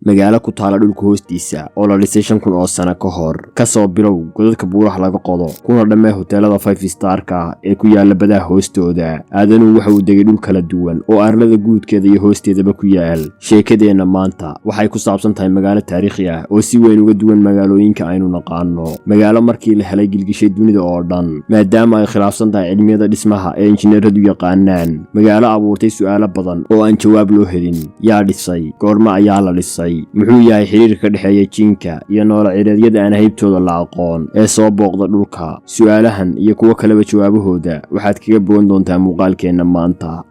Magaalo ku taala dhulka hoostiisa oo la dhisay 5000 oo sano ka hor. Kasoo bilow godadka buuraha laga qodo, kuna dhammee hoteelada five starka ee ku yaala badaha hoostooda. Aadanuhu waxa uu degay dhul kala duwan oo arlada guudkeeda iyo hoosteedaba ku yaal. Sheekadeenna maanta waxay ku saabsan tahay magaalo taariikhi ah oo si weyn uga duwan magaalooyinka aynu naqaano, magaalo markii la helay gilgishay dunida oo dhan, maadaama ay khilaafsan tahay cilmiyada dhismaha ee injineeradu yaqaanaan. Magaalo abuurtay su'aalo badan oo aan jawaab loo helin. Yaa dhisay? Goorma ayaa la dhisay? Muxuu yahay xiriirka ka dhexeeya jinka iyo noolo cireedyada aan haybtooda la aqoon ee soo booqda dhulka? Su'aalahan iyo kuwo kaleba jawaabahooda waxaad kaga bogan doontaa muuqaalkeenna maanta.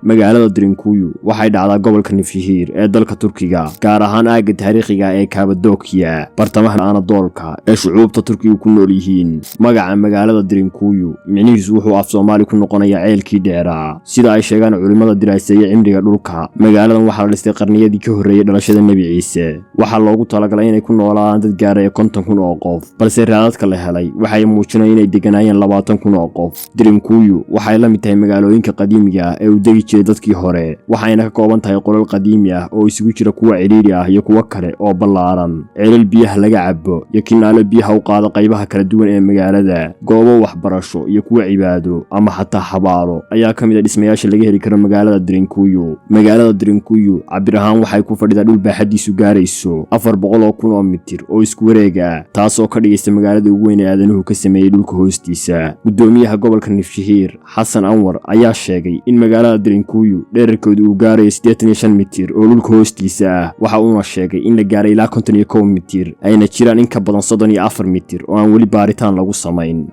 Magaalada Derinkuyu waxay dhacdaa gobolka Nifshihiir ee dalka Turkiga, gaar ahaan aagga taariikhiga ee Kabadokiya, bartamaha Anadoolka ee shucuubta Turkigu ku nool yihiin. Magaca magaalada Derinkuyu micnihiisu wuxuu af Soomaali ku noqonayaa ceelkii dheeraa. Sida ay sheegaan culimmada diraaseeye cimriga dhulka, magaaladan waxaa la dhistay qarniyadii ka horreeyey dhalashada Nebi Ciise. Waxaa loogu talagalay inay ku noolaadaan dad gaaraya 50,000 oo qof, balse raadadka la helay waxay muujinayaan inay degganaayeen 20,000 oo qof. Derinkuyu waxay la mid tahay magaalooyinka qadiimiga ah ee uu degi jiray dadkii hore, waxayna ka kooban tahay qolal qadiimi ah oo isugu jira kuwa cidhiidhi ah iyo kuwo kale oo ballaaran, ceelal biyaha laga cabo iyo kinaalo biyaha u qaada qaybaha kala duwan ee magaalada. Goobo waxbarasho iyo kuwa cibaado ama xataa xabaalo ayaa ka mid a dhismayaasha laga heli karo magaalada Derinkuyu. Magaalada Derinkuyu cabir ahaan waxay ku fadhidaa dhul baaxadiisu gaarayso 400,000 oo mitir oo isku wareeg ah, taasoo ka dhigaysa magaalada ugu weyn ee aadanuhu ka sameeyey dhulka hoostiisa. Gudoomiyaha gobolka Nifshihiir, Xasan Anwar, ayaa sheegay in magaalada Derinkuyu dherarkeedu uu gaarayo 85 mitir oo dhulka hoostiisa ah. Waxa uuna sheegay in la gaaray ilaa 51 mitir, ayna jiraan in ka badan 34 mitir oo aan weli baaritaan lagu samayn.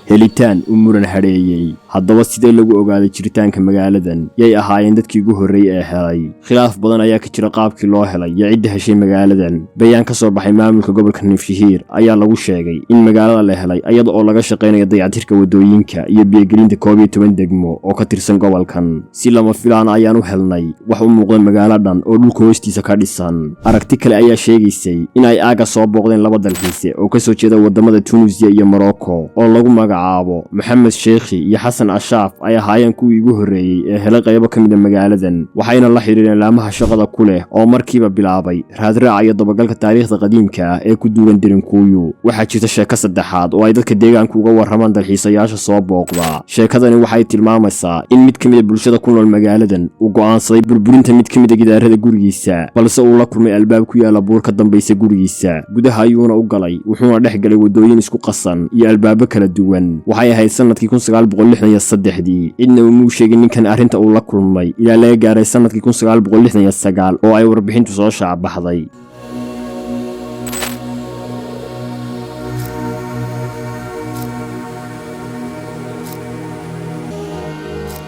Helitaan u muran hadheeyey. Haddaba sidee lagu ogaaday jiritaanka magaaladan? Yay ahaayeen dadkii ugu horreeyey ee helay? Khilaaf badan ayaa ka jira qaabkii loo helay iyo cidda heshay magaaladan. Bayaan ka soo baxay maamulka gobolka Nifshihiir ayaa lagu sheegay in magaalada la helay iyada oo laga shaqaynayo dayactirka waddooyinka iyo biyogelinta 11 degmo oo ka tirsan gobolkan. Si lama filaana ayaan u helnay wax u muuqda magaalo dhan oo dhulka hoostiisa ka dhisan. Aragti kale ayaa sheegaysay in ay aagga soo booqdeen laba dalxiise oo kasoo jeeda waddamada Tunuusiya iyo Morocco oo lagu magacaabo Maxamed Sheekhi iyo Xasan Ashaaf ay ahaayeen kuwii ugu horreeyey ee helay qaybo ka mid a magaaladan, waxayna la xidhiireen laamaha shaqada ku leh oo markiiba bilaabay raadraaca iyo dabagalka taariikhda qadiimka ah ee ku duugan Derinkuyu. Waxaa jirta sheeko saddexaad oo ay dadka deegaanku uga warramaan dalxiisayaasha soo booqda. Sheekadani waxay tilmaamaysaa in mid ka mid a bulshada ku nool magaaladan uu go'aansaday burburinta mid ka mid a gidaarada gurigiisa, balse uu la kulmay albaab ku yaala buur ka dambaysa gurigiisa. Gudaha ayuuna u galay, wuxuuna dhex galay waddooyin isku qasan iyo albaabo kala duwan. Waxay ahayd sanadkii 1963-dii. Cidna umuu sheegin ninkan arrinta uu la kulmay ilaa laga gaaray sanadkii 1969 oo ay warbixintu soo shaacbaxday.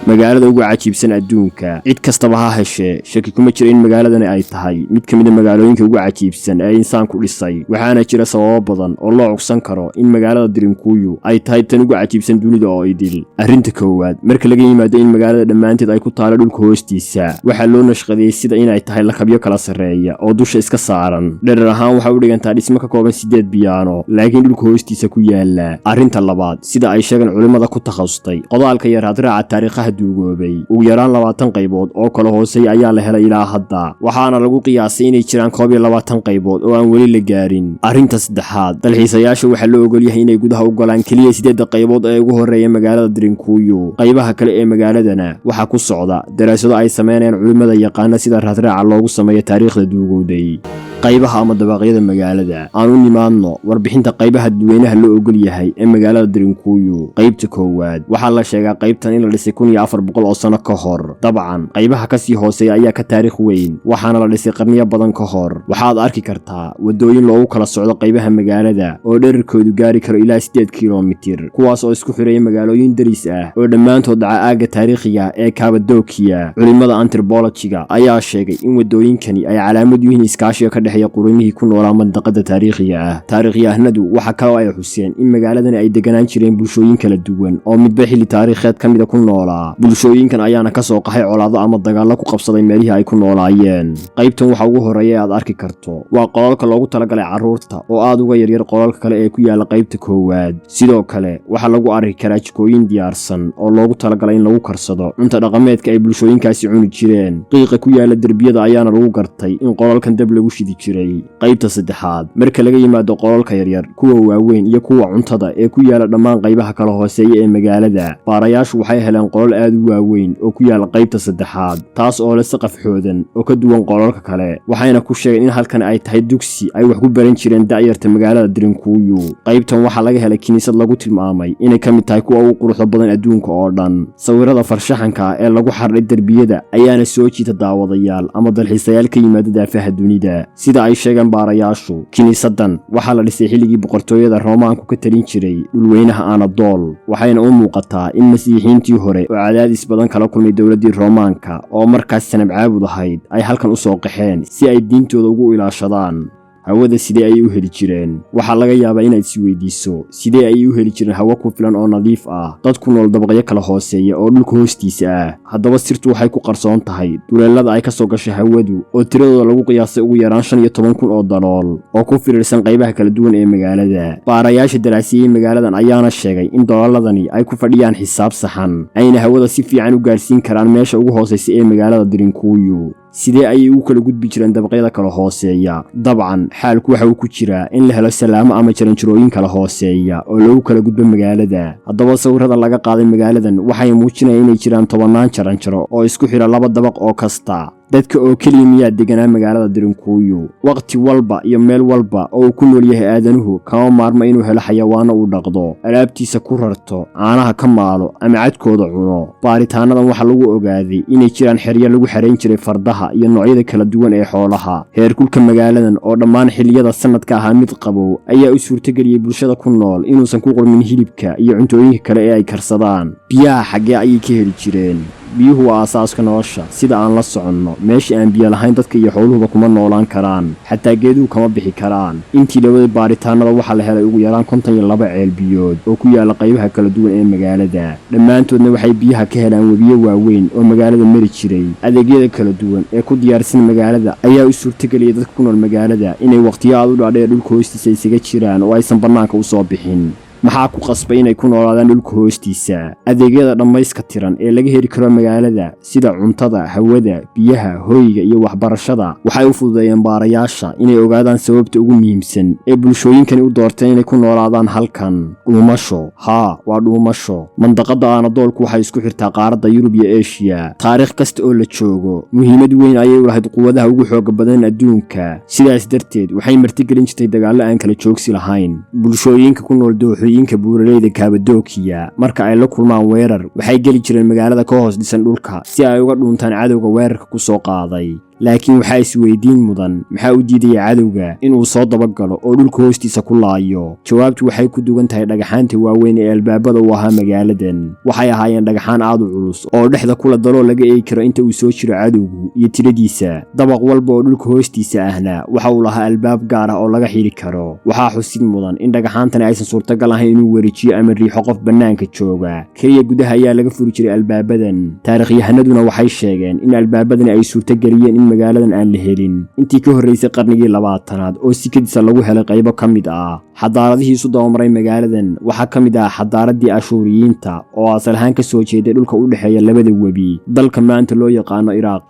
Magaalada ugu cajiibsan adduunka. Cid kastaba ha heshee, shaki kuma jira in magaaladani ay tahay mid ka mid a magaalooyinka ugu cajiibsan ee insaanku dhisay. Waxaana jira sababo badan oo loo cugsan karo in magaalada Derinkuyu ay tahay tan ugu cajiibsan dunida oo idil. Arrinta koowaad, marka laga yimaado in magaalada dhammaanteed ay ku taalo dhulka hoostiisa, waxaa loo nashqadeeyey sida inay tahay lakabyo kala sarreeya oo dusha iska saaran. Dherer ahaan waxay u dhigantaa dhismo ka kooban sideed biyaano, laakiin dhulka hoostiisa ku yaala. Arrinta labaad, sida ay sheegeen culimmada ku takhasustay qodaalka iyo raadraaca taariikhaha duugoobay, ugu yaraan 20 qaybood oo kala hooseeya ayaa la helay ilaa hadda, waxaana lagu qiyaasay inay jiraan 21 qaybood oo aan weli la gaarin. Arrinta saddexaad, dalxiisayaasha waxaa loo ogol yahay inay gudaha u galaan keliya sideedda qaybood ee ugu horreeya magaalada Derinkuyu. Qaybaha kale ee magaaladana waxaa ku socda daraasado ay sameynayaan culimmada yaqaana sida raadraaca loogu sameeyo taariikhda duugowday. Qaybaha ama dabaqyada magaalada. Aan u nimaadno warbixinta qaybaha dadweynaha loo ogol yahay ee magaalada Derinkuyu. Qaybta koowaad waxaa la sheegaa qaybtan in la dhisay 1400 oo sano ka hor. Dabcan qaybaha kasii hooseeya ayaa ka taariikh weyn, waxaana la dhisay qarniyo badan ka hor. Waxaad arki kartaa waddooyin loogu kala socdo qaybaha magaalada oo dherarkoodu gaari karo ilaa 8 kilomitir, kuwaas oo isku xireeya magaalooyin deris ah oo dhammaantood dhaca aagga taariikhiga ee Kabadokiya. Culimmada anthropologiga ayaa sheegay in waddooyinkani ay calaamad yihiin iskaashiga ka dhexeeya quruumihii ku noolaa mandaqada taariikhiga ah. Taariikhyahanadu waxa kaloo ay xuseen in magaaladani ay deganaan jireen bulshooyin kala duwan oo midba xilli taariikheed ka mida ku noolaa. Bulshooyinkan ayaana ka soo qaxay colaado ama dagaallo ku qabsaday meelihii ay ku noolaayeen. Qaybtan waxa ugu horreeya ee aad arki karto waa qolalka loogu talagalay carruurta oo aad uga yaryar qolalka kale ee ku yaala qaybta koowaad. Sidoo kale waxaa lagu arki karaa jikooyin diyaarsan oo loogu talagalay in lagu karsado cunto dhaqameedka ay bulshooyinkaasi cuni jireen. Qiiqa ku yaala derbiyada ayaana lagu gartay in qolalkan dab lagu shidi jiray. Qaybta saddexaad, marka laga yimaado qolalka yaryar, kuwa waaweyn iyo kuwa cuntada ee ku yaala dhammaan qaybaha kala hooseeya ee magaalada, baarayaashu waxay heleen qolal aad u waaweyn oo ku yaala qaybta saddexaad, taas oo leh saqaf xoodan oo ka duwan qolalka kale. Waxayna ku sheegeen in halkan ay tahay dugsi ay wax ku baran jireen da'yarta magaalada Derinkuyu. Qaybtan waxaa laga helay kiniisad lagu tilmaamay inay ka mid tahay kuwa ugu quruxda badan adduunka oo dhan. Sawirada farshaxanka ee lagu xardhay derbiyada ayaana soo jiita daawadayaal ama dalxiisayaal ka yimaada daafaha dunida. Sida ay sheegeen baarayaashu, kiniisadan waxaa la dhisay xilligii boqortooyada Roomaanku ka talin jiray dhulweynaha Anadool, waxayna u muuqataa in Masiixiintii hore oo cadaadis badan kala kulmay dowladdii Roomaanka oo markaas sanam caabud ahayd ay halkan u soo qaxeen si ay diintooda ugu ilaashadaan. Hawada sidee ayay u heli jireen? Waxaa laga yaabaa inaad isweydiiso, sidee ayay u heli jireen hawo ku filan oo nadiif ah dad ku nool dabaqyo kala hooseeya oo dhulka hoostiisa ah? Haddaba sirtu waxay ku qarsoon tahay duleelada ay ka soo gashay hawadu oo tiradooda lagu qiyaasay ugu yaraan 15,000 oo dalool oo ku firiirsan qaybaha kala duwan ee magaalada. Baarayaasha daraasiyey magaaladan ayaana sheegay in dolooladani ay ku fadhiyaan xisaab saxan, ayna hawada si fiican u gaarsiin karaan meesha ugu hoosaysa ee magaalada Derinkuyu. Sidee ayay ugu kala gudbi jireen dabaqyada kala hooseeya? Dabcan xaalku waxa uu ku jiraa in la helo salaamo ama jaranjarooyin kala hooseeya oo lagu kala gudbo magaalada. Haddaba sawirada laga qaaday magaaladan waxay muujinayaan inay jiraan tobannaan jaranjaro oo isku xidha laba dabaq oo kasta. Dadka oo keliya miyaa deganaa magaalada Derinkuyu? Waqti walba iyo meel walba oo uu ku nool yahay aadanuhu kama maarmo inuu helo xayawaano uu dhaqdo, alaabtiisa ku rarto, caanaha ka maalo ama cadkooda cuno. Baaritaanadan waxaa lagu ogaaday inay jiraan xeryo lagu xerayn jiray fardaha iyo noocyada kala duwan ee xoolaha. Heerkulka magaaladan oo dhammaan xilliyada sanadka ahaa mid qabow ayaa u suurtageliyey bulshada ku nool inuusan ku qurmin hilibka iyo cuntooyinka kale ee ay karsadaan. Biyaha xaggee ayay ka heli jireen? Biyuhu waa aasaaska nolosha. Sida aan la soconno, meesha aan biyo lahayn dadka iyo xooluhuba kuma noolaan karaan, xataa geeduhu kama bixi karaan. Intii la waday baaritaanada waxaa la helay ugu yaraan 52 ceel biyood oo ku yaala qaybaha kala duwan ee magaalada. Dhammaantoodna waxay biyaha ka helaan webiyo waaweyn oo magaalada mari jiray. Adeegyada kala duwan ee ku diyaarsan magaalada ayaa u suurtageliyay dadka ku nool magaalada inay waqtiyo aad u dhaadheer dhulka hoostiisa isaga jiraan oo aysan bannaanka u soo bixin. Maxaa ku qasbay inay ku noolaadaan dhulka hoostiisa? Adeegyada dhammayska tiran ee laga heli karo magaalada, sida cuntada, hawada, biyaha, hoyga iyo waxbarashada, waxay u fududeeyeen baarayaasha inay ogaadaan sababta ugu muhiimsan ee bulshooyinkani u doorteen inay ku noolaadaan halkan. Dhuumasho? Haa, waa dhuumasho. Mandaqada Anadoolku waxay isku xirtaa qaaradda Yurub iyo Eshiya. Taariikh kasta oo la joogo muhiimad weyn ayay u lahayd quwadaha ugu xooga badan adduunka. Sidaas darteed waxay martigelin jirtay dagaallo aan kala joogsi lahayn. Bulshooyinka ku nool dooxooyinka buuraleyda Kabadokiya marka ay la kulmaan weerar, waxay geli jireen magaalada ka hoos dhisan dhulka si ay uga dhuuntaan cadowga weerarka ku soo qaaday. Laakiin waxaa isweydiin mudan, maxaa u diidaya cadowga inuu soo dabagalo oo dhulka hoostiisa ku laayo? Jawaabtu waxay ku dugan tahay dhagaxaanta waaweyn ee albaabada u ahaa magaaladan. Waxay ahaayeen dhagaxaan aad u culus oo dhexda kula daloo laga eegi karo inta uu soo jiro cadowgu iyo tiradiisa. Dabaq walba oo dhulka hoostiisa ahna waxa uu lahaa albaab gaar ah oo laga xidhi karo. Waxaa xusid mudan in dhagaxaantani aysan suurtagal ahayn inuu wareejiyo ama riixo qof bannaanka jooga. Keliya gudaha ayaa laga furi jiray albaabadan. Taariikhyahanaduna waxay sheegeen in albaabadani ay suurtageliyeen in magaaladan aan la helin intii ka horreysay qarnigii 20aad oo sikadiisa lagu helay qaybo ka mid ah. Xadaaradihii isu dabamaray magaaladan waxaa ka mid ah xadaaradii Ashuuriyiinta oo asal ahaan ka soo jeeday dhulka u dhexeeya labada webi, dalka maanta loo yaqaano Iraaq.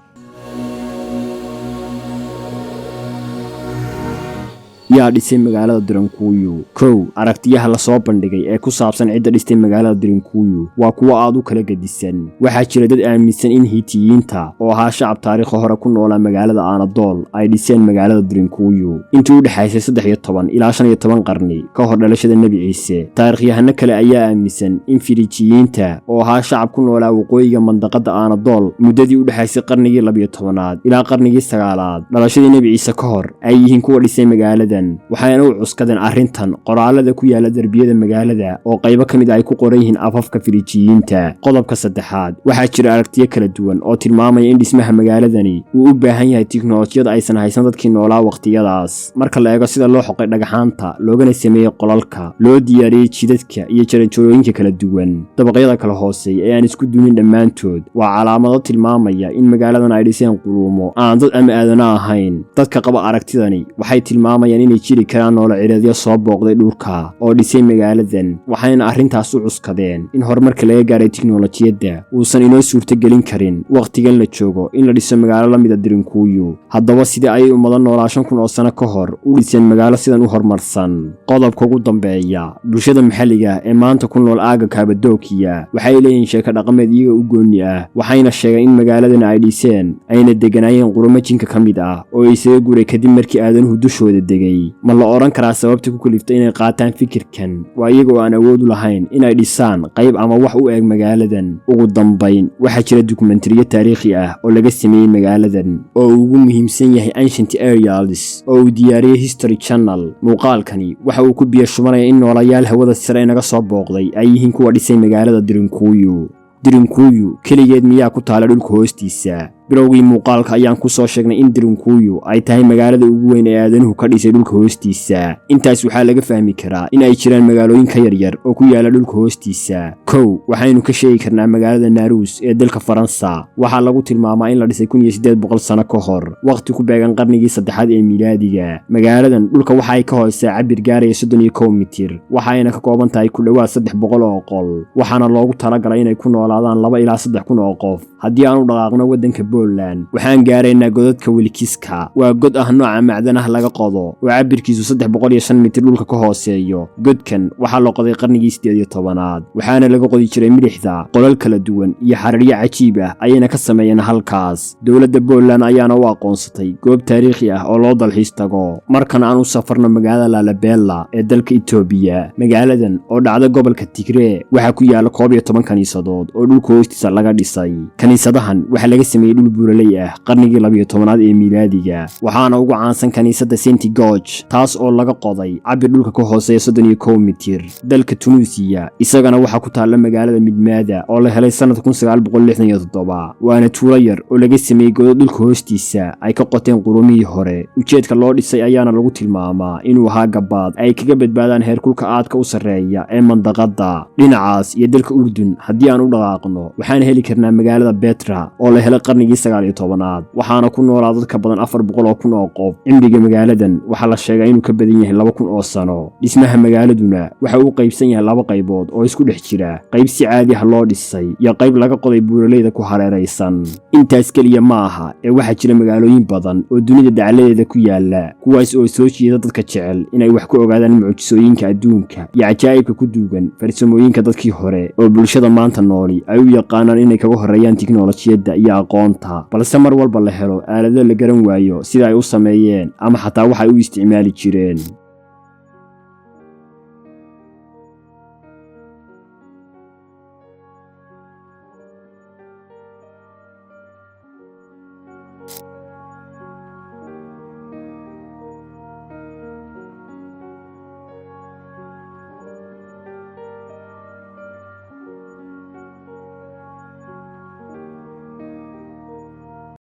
Yaa dhisay magaalada Derinkuyu? Kow, aragtiyaha lasoo bandhigay ee ku saabsan cidda dhistay magaalada Derinkuyu waa kuwo aad u kala gedisan. Waxaa jira dad aaminsan in Hiitiyiinta oo ahaa shacab taariikha hore ku noolaa magaalada Anadool ay dhiseen magaalada Derinkuyu intii u dhexaysay 13 ilaa 15 qarni ka hor dhalashada Nebi Ciise. Taariikhyahano kale ayaa aaminsan in Firijiyiinta oo ahaa shacab ku noolaa waqooyiga mandaqada Anadool muddadii u dhexaysay qarnigii 12aad ilaa qarnigii 9aad dhalashadii Nebi Ciise ka hor ay yihiin kuwa dhisay magaaladan. Magaaladan waxayna u cuskadeen arrintan qoraalada ku yaala derbiyada magaalada oo qaybo ka mid ay ku qoran yihiin afafka Firiijiyiinta. Qodobka saddexaad, waxaa jira aragtiyo kala duwan oo tilmaamaya in dhismaha magaaladani uu u baahan yahay tiknolojiyad aysan haysan dadkii noolaa waqtiyadaas. Marka la eego sida loo xoqay dhagaxaanta, loogana sameeyey qolalka, loo diyaariyey jidadka iyo jaranjarooyinka kala duwan, dabaqyada kala hooseeya ee aan isku dumin, dhammaantood waa calaamado tilmaamaya in magaaladan ay dhiseen quruumo aan dad ama aadano ahayn. Dadka qaba aragtidani waxay tilmaamayaan inay jiri karaan noolo cireedyo soo booqday dhulka oo dhisay magaaladan, waxayna arrintaas u cuskadeen in horumarka laga gaaray tiknolojiyadda uusan inoo suurtogelin karin wakhtigan la joogo in la dhiso magaalo la mida Dirinkuuyu. Haddaba, sidee ayay ummado noolaa 5000 oo sano ka hor u dhiseen magaalo sidan u horumarsan? Qodobka ugu dambeeya, bulshada maxalliga ee maanta ku nool aagga Kabadokiya waxay leeyihiin sheeko dhaqameed iyaga u goonni ah, waxayna sheegeen in magaaladan ay dhiseen ayna degganaayeen qurumo jinka ka mid ah oo isaga guray kadib markii aadanuhu dushooda degay. Ma la odhan karaa sababta ku kaliftay inay qaataan fikirkan waa iyaga oo aan awood u lahayn inay dhisaan qayb ama wax u eg magaaladan? Ugu dambayn, waxaa jira dukumentariyo taariikhi ah oo laga sameeyey magaaladan oo uu ugu muhiimsan yahay Ancient Aliens oo uu diyaariyey History Channel. Muuqaalkani waxa uu ku biyo shubanaya in noolayaal hawada sare inaga soo booqday ay yihiin kuwa dhisay magaalada Dirinkuuyu. Dirinkuuyu keligeed miyaa ku taala dhulka hoostiisa? Bilowgii muuqaalka ayaan ku soo sheegnay in Dirinkuuyu ay tahay magaalada ugu weyn ee aadanuhu ka dhisay dhulka hoostiisa. Intaas waxaa laga fahmi karaa in ay jiraan magaalooyin ka yaryar oo ku yaala dhulka hoostiisa. Kow, waxaynu ka sheegi karnaa magaalada Naruus ee dalka Faransa. Waxaa lagu tilmaamaa in la dhisay 1800 sano ka hor, wakhti ku beegan qarnigii saddexaad ee miilaadiga. Magaaladan dhulka waxa ay ka hoosaa cabir gaaraya 31 mitir, waxayna ka kooban tahay ku dhowaad 300 oo qol, waxaana loogu talagalay inay ku noolaadaan 2 ilaa 3 kun oo qof. Haddii aan u dhaqaaqno waddanka Poland, waxaan gaaraynaa godadka Wilkiska. Waa god ah nooca macdanaha laga qodo oo cabirkiisu 305 mitir dhulka ka hooseeyo. Godkan waxaa la qoday qarnigii 18aad, waxaana laga qodi jiray milixda. Qolal kala duwan iyo xararyo cajiib ah ayayna ka sameeyeen halkaas. Dowladda Poland ayaana u aqoonsatay goob taariikhi ah oo loo dalxiis tago. Markan aan u safarno magaalada Lalibela ee dalka Itoobiya. Magaaladan oo dhacda gobolka Tigree waxaa ku yaala 11 kaniisadood oo dhulka hoostiisa laga dhisay. Kaniisadahan waxaa laga sameeyey dhul buuraley ah qarnigii 12aad ee miilaadiga, waxaana ugu caansan kaniisadda Saint George, taas oo laga qoday cabir dhulka ka hooseeya 31 mitir. Dalka Tunuusiya isagana waxaa ku taalla magaalada Midmaada oo la helay sannadka 1967, waana tuulo yar oo laga sameeyey godo dhulka hoostiisa ay ka qoteen qurumihii hore. Ujeedka loo dhisay ayaana lagu tilmaamaa inuu ahaa gabaad ay kaga badbaadaan heerkulka aadka u sarreeya ee mandaqadda. Dhinacaas iyo dalka Urdun haddii aan u dhaqaaqno, waxaan heli karnaa magaalada Betra oo la helay qarnigii 19aad, waxaana ku noolaa dad ka badan 400,000 oo qof. Cimriga magaaladan waxaa la sheegaa inuu ka badan yahay 2000 oo sano. Dhismaha magaaladuna waxa uu qaybsan yahay laba qaybood oo isku dhex jira, qayb si caadi ah loo dhisay iyo qayb laga qoday buuraleyda ku hareeraysan. Intaas keliya ma aha ee waxaa jira magaalooyin badan oo dunida dacaladeeda ku yaala, kuwaas oo soo jiida dadka jecel inay wax ku ogaadaan mucjisooyinka adduunka iyo cajaa'ibka ku duugan farsamooyinka dadkii hore oo bulshada maanta nooli ay u yaqaanaan inay kaga horreeyaan tiknolojiyadda iyo aqoonta, balse mar walba la helo aalado la garan waayo sida ay u sameeyeen ama xataa waxay u isticmaali jireen.